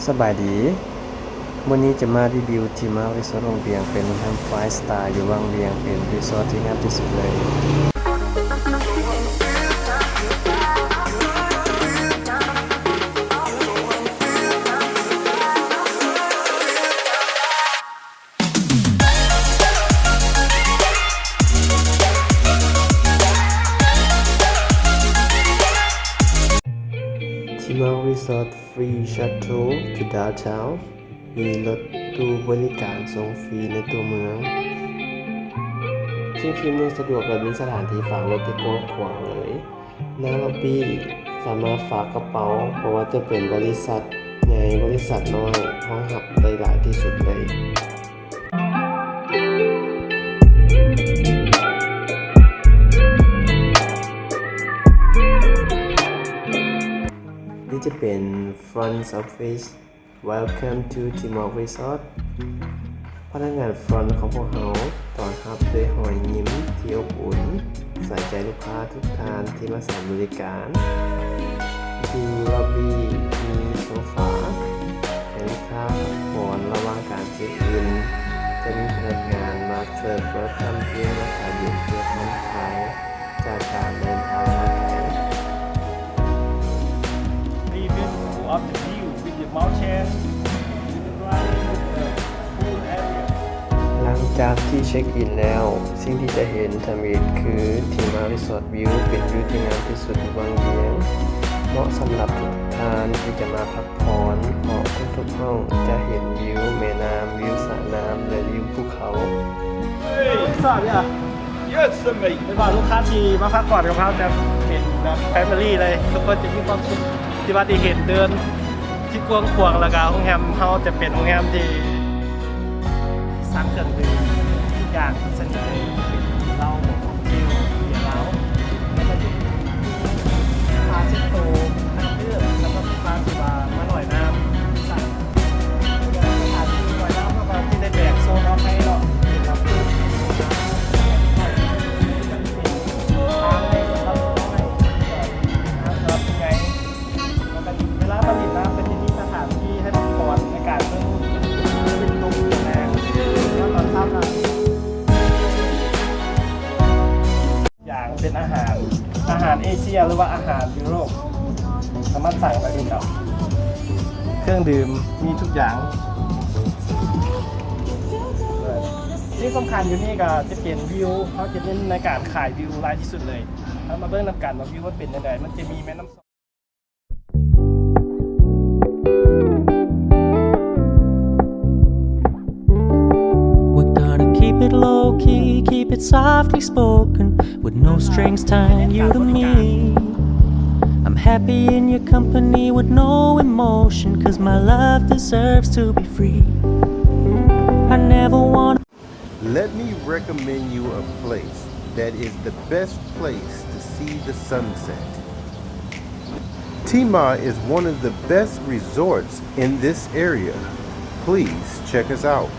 ສະບາຍດີ ມື້ນີ້ຈະມາຣີວິວທີມາຣີສອດວັງວຽງ ເປັນໂຮງແຮມໄຟສະຕາຢູ່ວັງວຽງ ເປັນຣີສອດທີ່ງາມທີ່ສຸດເລີຍ. ທີມາຣີສອດ Free Shuttle to Downtown ມີລົດຕູ້ບໍລິການສົ່ງຟຣີໃນຕົວເມືອງ. ເຊັກອິນສະດວກ ແລະ ມີສະຖານທີ່ຝາກລົດທີ່ກວ້າງຂວາງເລີຍ. ໜ້າລັອບບີ້ສາມາດຝາກກະເປົາ ບໍ່ວ່າຈະເປັນບໍລິສັດໃຫຍ່ ບໍລິສັດນ້ອຍ ຮອງຮັບໄດ້ຫຼາຍທີ່ສຸດເລີຍ. ນີ້ຈະເປັນ Front Office Welcome to Timor Resort. ພະນັກງານ Front ຂອງພວກເຮົາຕ້ອນຮັບດ້ວຍຮອຍຍິ້ມທີ່ອົບອຸ່ນ, ໃສ່ໃຈລູກຄ້າທຸກທ່ານທີ່ມາໃຊ້ບໍລິການ. ຢູ່ລັອບບີ້ມີໂຊຟາໃຫ້ລູກຄ້າພັກຜ່ອນລະຫວ່າງການເຊັກອິນ. ຈະມີພະນັກງານມາເສີບ Welcome Drink ແລະ ຊາເຢັນ ເພື່ອຜ່ອນຄາຍ ຈາກການເດີນທາງມາໄກ. Be mindful of the view with your mouth share, with the dry, with the pool area. ຫຼັງຈາກທີ່ເຊັກອິນແລ້ວ, ສິ່ງທີ່ຈະເຫັນທຳອິດຄື Timor Resort View ເປັນວິວທີ່ງາມທີ່ສຸດຢູ່ວັງວຽງ, ເໝາະສຳລັບທຸກທ່ານທີ່ຈະມາພັກຜ່ອນ ເພາະທຸກໆຫ້ອງຈະເຫັນວິວແມ່ນ້ຳ, ວິວສະນ້ຳ ແລະ ວິວພູເຂົາ. ເອີຍ ສາວເດຍ Yes, mate. ເວລາລູກຄ້າທີ່ມາພັກຜ່ອນກັບເຮົາຈະເປັນແບບ family ເລີຍ, ທຸກຄົນຈະມີຄວາມສຸກທີ່ວ່າໄດ້ເຫັນເດີ່ນທີ່ກວ້າງຂວາງ, ແລ້ວກະໂຮງແຮມເຮົາຈະເປັນໂຮງແຮມທີ່ສັ່ງເຄື່ອງດື່ມທຸກຢ່າງທຸກຊະນິດເລີຍ, ເປັນເຫຼົ້າ ເບຍລາວ ແລ້ວກະຈະມີຜ້າເຊັດໂຕ ອັນເດີ່ນສຳລັບລູກຄ້າທີ່ວ່າມາລອຍນ້ຳ. ຢ່າງເປັນອາຫານ ອາຫານເອເຊຍ ຫຼືວ່າອາຫານຢູໂຣບ ສາມາດສັ່ງໄດ້ເລີຍເນາະ. ເຄື່ອງດື່ມມີທຸກຢ່າງ. ສິ່ງສຳຄັນຢູ່ນີ້ກໍຈະເປັນວິວ, ເຮົາຈະເນັ້ນໃນການຂາຍວິວຫຼາຍທີ່ສຸດເລີຍ. ເຮົາມາເບິ່ງນຳກັນວ່າວິວມັນເປັນຈັ່ງໃດ. ມັນຈະມີແມ່ນ້ຳ We're gonna keep it low key, keep it softly spoken, with no strings tying you to me. I'm happy in your company with no emotion, 'cause my love deserves to be free. I never wanna Let me recommend you a place that is the best place to see the sunset. Timor is one of the best resorts in this area. Please check us out.